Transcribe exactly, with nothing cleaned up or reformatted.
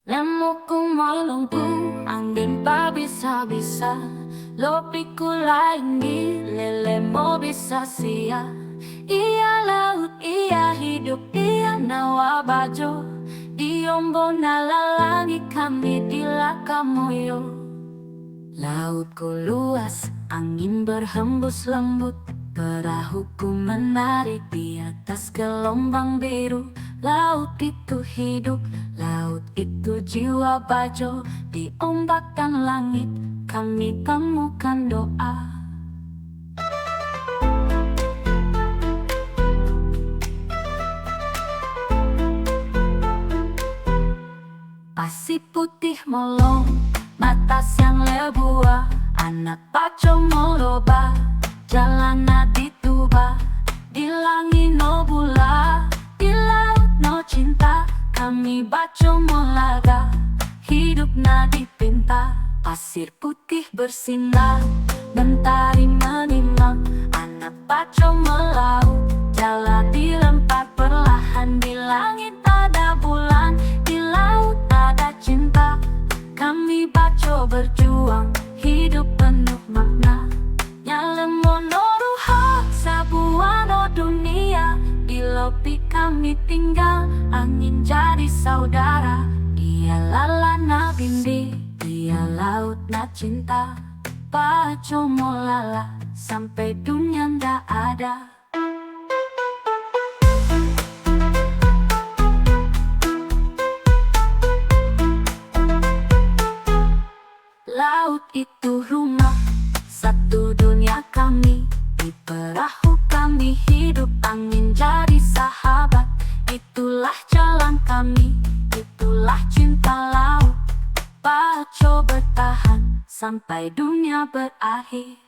Lemuku molungku, angin pa bisa-bisa, lopiku lainggi lele mobisa sia. Iya laut, iya hidup, iya nawa bajo, diombo nala langi kami dila kamuyo. Lautku luas, angin berhembus lembut, perahuku menari di atas gelombang biru. Laut itu hidup, laut itu jiwa bajo, di ombak dan langit kami temukan doa. Pasir putih molong, mata siang lebua, anak baco moloba, jalana dituba, dilangi no bula, di laut no cinta, kami baco molaga, hidup na dipinta. Pasir putih bersinar, mentari menimang, anak baco melaut, jala dilempar perlahan. Di langit ada bulan, di laut ada cinta. Kami baco berjuang, hidup penuh makna. Nyalem monoruha sabuwano dunia, di lopi kami tinggal, angin jadi saudara. Dia lala na bimbi, dia laut na cinta. Baco molala sampai dunia ndak ada. Laut itu rumah, satu dunia kami. Di perahu kami hidup, angin jadi sahabat. Itulah jalan kami, itulah cinta laut. Baco bertahan sampai dunia berakhir.